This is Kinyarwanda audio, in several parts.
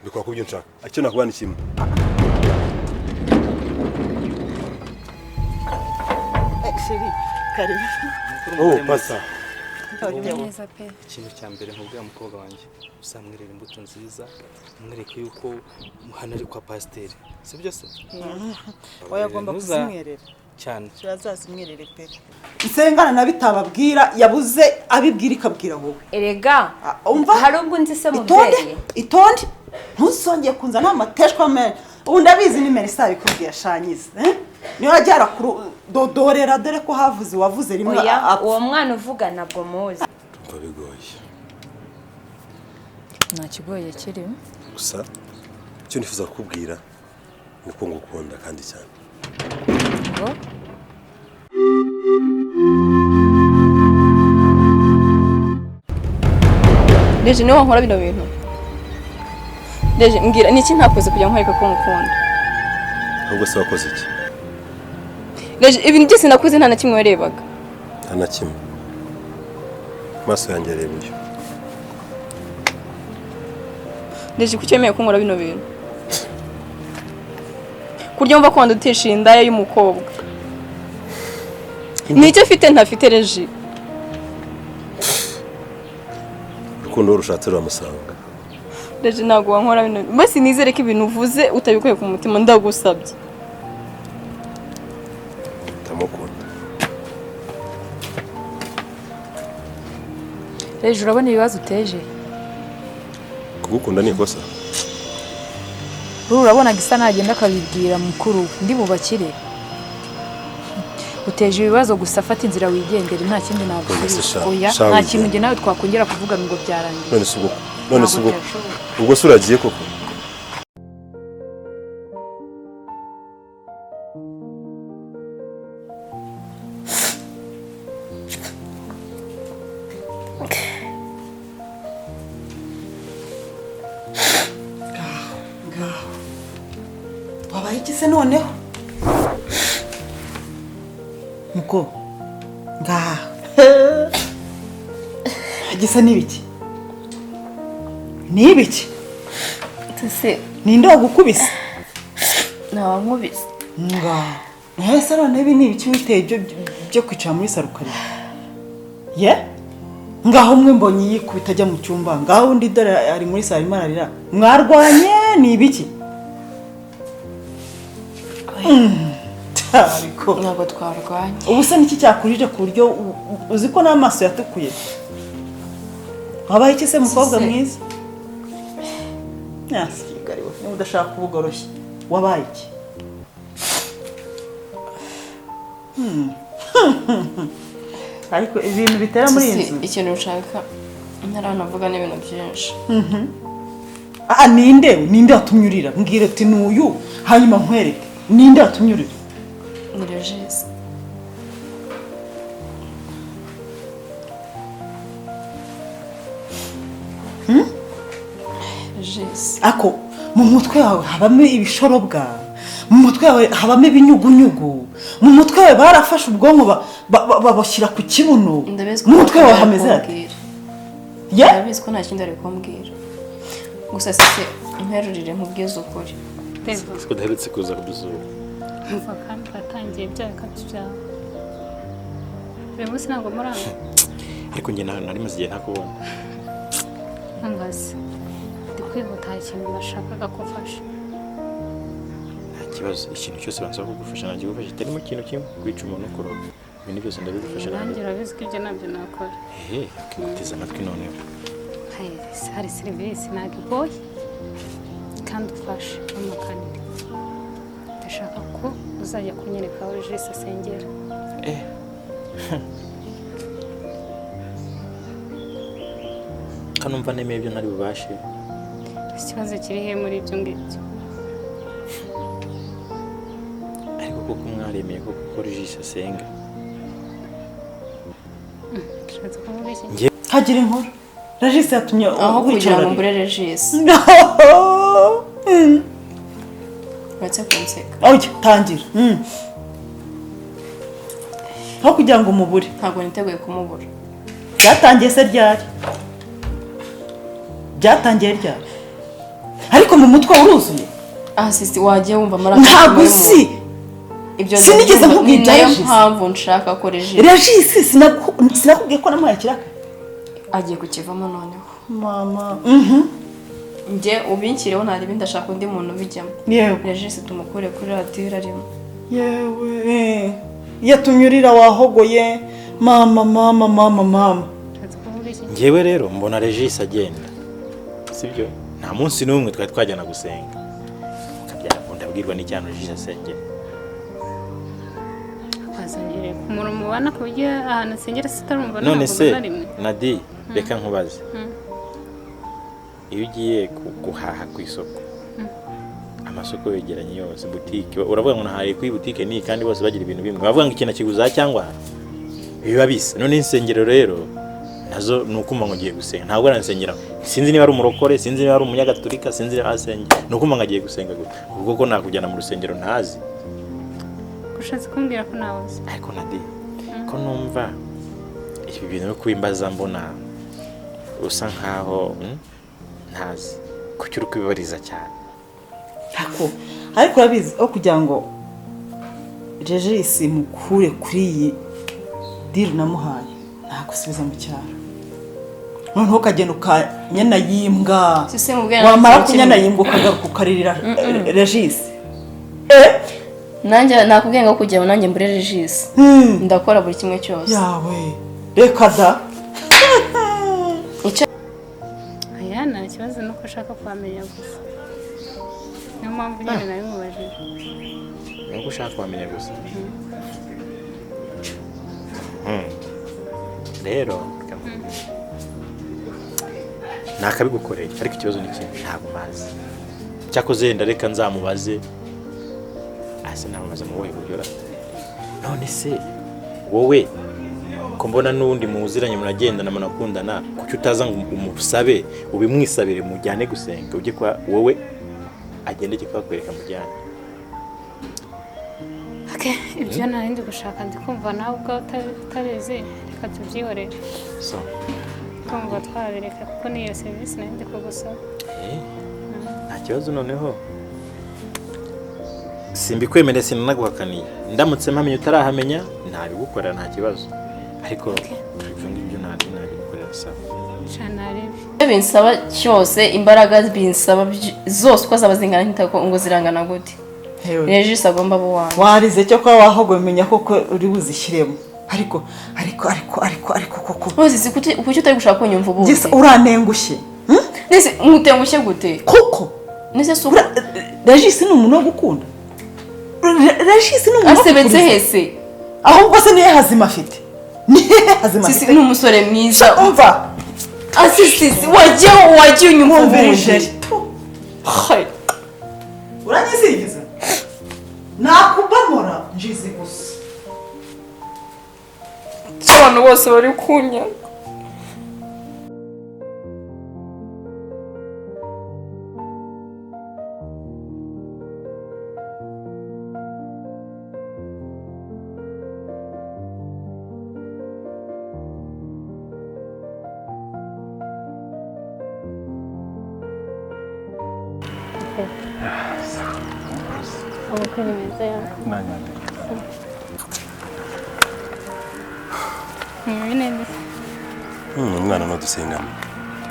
Mbikora ku byo nshaka. Icyo nakuba ni kimwe. Chéri, karibu. Oh, pasa. Neza pe. Ikintu cya mbere nkubwira, mukobwa wanjye, uzamwerera imbuto nziza, umwereke yuko hano ari kwa pasiteri, si byo se? Oya, agomba kuzimwerera. Cyane. Azazimwerere pe. Nsengana na bitababwira yabuze abibwira ikabwira wowe. Erega Ah, umva. Hari ubwo nzi se Itonde. mubyeyi. Itonde, ntuzongeye kunzana amateshwa menshi. Ubu ndabizi ni Melissa yabikubwiye shanyize, eh? Niyo yajya arakudodorera, dore ko havuze wavuze rimwe Oya, apfa. uwo mwana uvuga ntabwo muzi. Ndumva bigoye. Nta kigoye kirimo. Gusa icyo nifuza kukubwira ni uko ngukunda kandi cyane. Ngo? Deje, niwe wankora bino bintu. Deje, mbwira, ni iki ntakoze kugira ngo nkwereke ko ngukunda? Ahubwo se wakoze iki? Deje, ibintu byose nakoze nta na kimwe warebaga. Nta na kimwe. Amaso yanjye areba uyu. Deje, kuki wemeye ko nkora bino bintu? Kurya wumva ko wandutisha indaya y'umukobwa. Ni icyo afite ntafite, Reji? Urukundo rushatse ruramusanga. Deje, ntabwo wankora bino bintu. Basi nizere ko ibintu uvuze utabikuye ku mutima, ndagusabye. Ndamukunda. Reje, urabona ibibazo uteje? Kugukunda ni ikosa? Ruru, urabona gisa nagenda akabibwira mukuru ndi bubakire. Uteje ibibazo gusa, fata inzira wigendere, nta kindi nagusubiza. None se sha- Oya, sha nta wigendere. kintu njye nawe twakongera kuvuga ngo byarangiye. None se ubwo Ntabwo byashoboka. Ubwo se uragiye koko? Ngaho wabaye iki se noneho, muko? Ngaho gisa n'ibiki? Ni ibiki? Ese Ninde wagukubise? ntawankubise. Ngaho ese noneho ibi ni ibiki witeye byo kwicara muri saro ukarira ye? Ngaho umwe mbonye yikubita ajya mu cyumba, ngaho undi dore ari muri saro arimo ararira. Mwarwanye? Ni ibiki? Ariko Ntabwo twarwanye. Ubu se niki cyakurije ku buryo uzi ko n'amaso yatukuye? Wabaye iki se, mukobwa Se. mwiza? Nyasigariwe niba udashaka kubugoroshya, wabaye iki? Ariko ibintu bitera muri iyi Sisi, nzu. ikintu ushaka ntaranavuga n'ibintu byinshi. Ah, ninde watumye urira? Mbwira uti n'uyu, hanyuma nkwereke. Ninde watumye urira? Ni Regis. Regis. Ako mu mutwe wawe habamo ibishorobwa, mu mutwe wawe habamo ibinyugunyugu, mu mutwe wawe barafashe ubwonko babushyira ku kibuno. Ndabizi ko Mu mutwe nta wawe kindi ari hameze hate? kumbwira. Ye? Ndabizi ko nta kindi ari kumbwira. Gusa sisi, mperurire nkubwize ukuri. Siko udaherutse kuza kudusura. Umva, kandi uratangiye bya bikabyo byawe. Uyu munsi ntabwo muranga. Ariko njye nari maze igihe ntakubona. Umva se, ndi kwihuta, hari ikintu nashakaga ko ufasha. Nta kibazo, ikintu cyose bansaba kugufasha nagigufasha, kitarimo ikintu kimwe, kwica umuntu, kuroga. Ibintu byose ndabigufasha. Nanjye urabizi ko ibyo ntabyo nakora. Ehe, akiguteza amatwi noneho. Hari serivisi ntabwo igoye kandi ufashe n'umukanire. Ndashaka ko uzajya kunyereka aho Regis asengera. Eh, kanumva nemeye ibyo ntari bubashe. Ikibazo kiri he muri ibyo ngibyo? Ariko koko mwaremeye koko ko Regis asenga? Ushatse kuvuga iki? Njye Hagira inkuru. Regis yatumye Aho kugira ngo wicara. mbure Regis. Uretse kunseka. Oya, tangira. Aho kugira ngo umubure. Ntabwo niteguye kumubura. Byatangiye se ryari? Byatangiye ryari? Ariko mu mutwe uruzuye? Ah sisi, wagiye wumva amarangamutima Ntabwo y'umuntu. uzi. Ibyo Sinigeze ndabyumva, nkubwira ni ibya nayo Regis. mpamvu nshaka ko Regis Regis, sinakubwiye ko namuhaye ikiraka? Agiye kukivamo noneho. Mama. Njye ubinshyireho, nta ibindi, ndashaka undi muntu ubijyamo. Yewe. Regis tumukure kuri radiyo arimo. Yewe, yatumye urira, wahogoye. Mama, mama, mama, mama. Ushatse kuvuga iki? Ngewe rero mbona Regis agenda, sibyo? Nta munsi n'umwe twari twajyana gusenga, ukabyara ndabwirwa n'icyana Regis asengera. Wazongere ku muntu mubana ku buryo ahantu asengera sitarumva None ntabwo se na rimwe. Nadi, reka nkubaze: iyo ugiye guhaha ku isoko, amasoko yegeranye yose, butike, uravuga ngo nahaye kuri butike niyi, kandi bose bagira ibintu bimwe, bavuga ngo ikintu akiguza cyangwa biba bisa. None insengero rero nazo ni ukumva ngo ugiye gusenga, ntabwo aransengera, sinzi niba ari umurokore, sinzi niba ari umunyagatolika, sinzi niba asengera, ni ukumva ngo agiye gusenga gusa. Ubwo ko nakujyana mu rusengero ntazi? Ushatse kumbwira ko nawe uzi? Ariko Nadi, ko numva ibi bintu no kubimbaza, mbona usa nkaho ntazi kuki uri kubibariza cyane. Ntako, ariko urabizi, aho kugira ngo Regis mukure kuri iyi deal namuhaye, nagusubiza mu cyaro, noneho ukagenda ukanyana yimbwa. Sisi, mubwira Wamara nta kintu kunyana kimwe. yimbwa, ukagaruka ukaririra Regis. Nanjye nakubwiye ngo kugira ngo nanjye mbure Regis, ndakora buri kimwe cyose. Yawe, reka da. Icyo Aya, nta kibazo, nuko ushaka kuhamenya gusa, niyo mpamvu nyine nabimubajije. Ni uko ushaka kuhamenya gusa. Rero reka nkubwire. Nakabigukoreye, ariko ikibazo ni kimwe, ntabwo mazi. Cyakoze yenda reka nzamubaze. Ase namubaza mu buhe buryo ra? None se wowe ko mbona n'ubundi muziranye, muragendana, munakundana, kuki utaza ngo umusabe, ubimwisabire, mujyane gusenga, ujye kwa wowe, agende ajye kuhakwereka, mujyane? Okay, ibyo nari ndi gushaka, ndi kumva nawe ubwawe utabizi, reka tubyihorere. So Kumva twabireka, kuko niyo serivisi nari ndi kugusaba. Nta kibazo. Noneho simbikwemereye, sinanaguhakaniye. Ndamutse mpamenya utarahamenya, ntabigukorera, nta kibazo, ariko ibyo ngibyo ntabwo nabigukorera. Sawa. Cana rebe. Icyo binsaba cyose, imbaraga binsaba zose uko zaba zingana, ntitako ngo zirangana gute, Hewe. Regis agomba abo wanjye. Warize cyo kuba wahogoye, umenya koko uri buzishyiremo, ariko ariko ariko ariko ariko koko. Ntuzi si kuki utari gushaka kunyumva ubundi? Gisa urantengushye. Nese nkutengushye gute? Koko. Nese si uko? Regis ni umuntu wo gukunda. Regis ni umuntu wo Asebetse kuguriza. hese? Ahubwo se nihe hazima afite? Nihe hazima Sisi, afite? ni umusore mwiza. Umva. Asi sisi, wagiye wagiye unyumva Mwumvira ubundi. ijeri. Hai. Uranyizigiza, nakubamora njizi gusa. Abantu bose bari kunyanga. Ubukwe ni meza yawe. Ni neza. Umwana n'udusengana.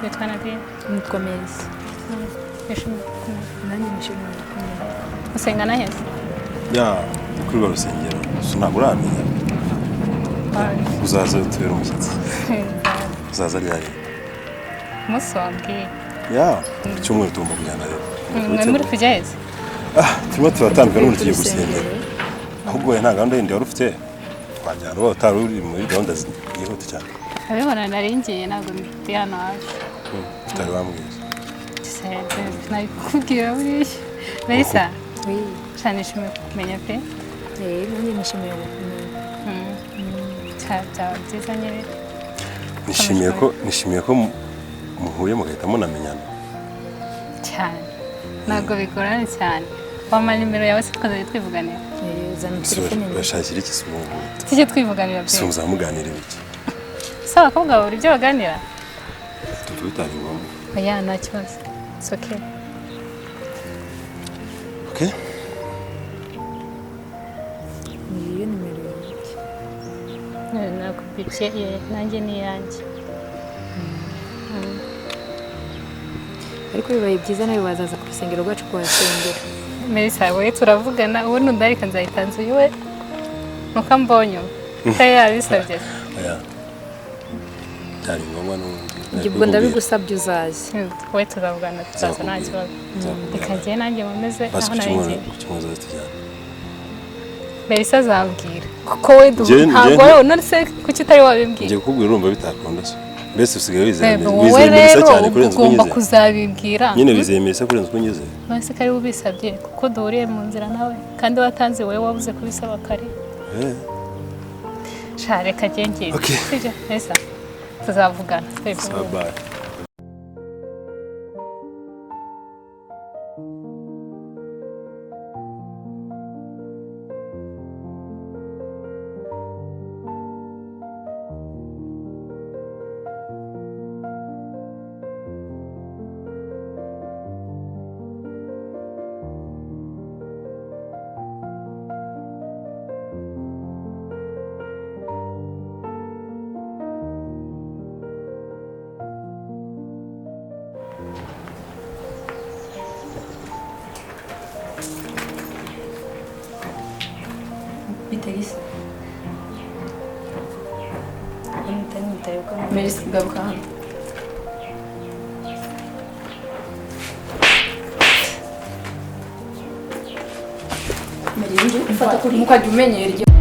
Witwa Nadine? Nitwa Meza. Nishimiye kukumenya. Nanjye nishimiye kukumenya. Usengana heza? Ya, ni kuri rwa rusengero. So ntabwo uramenya. Uzaza utubere umushyitsi. Uzaza ryari? Umunsi wambwiye. Ya, ku cyumweru tugomba kujyana rero. Mwe muri kujya heza? Ah, turimo turatandukana n'ubundi tugiye gusengera. Ahubwo wowe nta gahunda yindi wari ufite? Twajyana, wowe utari uri muri gahunda yihuta cyane. Abibona, nari ngiye, ntabwo ndi hano hafi. Utari wambwiye. Nabikubwira buriya Melissa. Cyane, nishimiye kukumenya pe. Nanjye nishimiye kukumenya. Byaba byiza nyine. Nishimiye ko muhuye mugahita munamenyana. Cyane, ntabwo bigoranye cyane. Wampa nimero yawe se tukazajya twivuganira? Zana Se telefone. Urashakira iki se ubu ngubu? Tujye twivuganira pe. Se muzamuganira ibiki? Se abakobwa babura ibyo baganira? Tuba bitari ngombwa. Oya, nta kibazo, it's okay. Okay. Ngiyo nimero yanjye. Nakubibye, nanjye ni iyanjye. Ariko bibaye byiza nawe wazaza ku rusengero rwacu kuhasengera. Melissa, wowe turavugana ubundi undarika nzahita nzu iwe nuko ambonye ubu utari yabisabye. Oya, byari ngombwa n'ubundi. Njye ubwo ndabigusabye uzaze. Wowe tuzavugana, tuzaza, nta kibazo. Reka njye nanjye nkomeze Basi aho ku nari cyumweru, ngiye. ku cyumweru uzaze tujyana. Melissa azambwira kuko we ntabwo wowe none se kuki utari wabimbwira? Ngiye kukubwira, urumva bitakunda se? Mbese usigaye wizeye Bebe, wowe wizeye Melissa rero cyane kurenza uko ugomba unyizeye? kuzabibwira. Nyine wizeye Melissa kurenza uko unyizeye? None se ko ari we ubisabye, kuko duhuriye mu nzira nawe kandi watanze, wowe wabuze kubisaba kare. Sha, reka njye ngiye. Okay. Sibyo Melissa, tuzavugana. Sawa, bye. Bite gisa? Melissa, garuka hano. Mukajya umenyera igihe.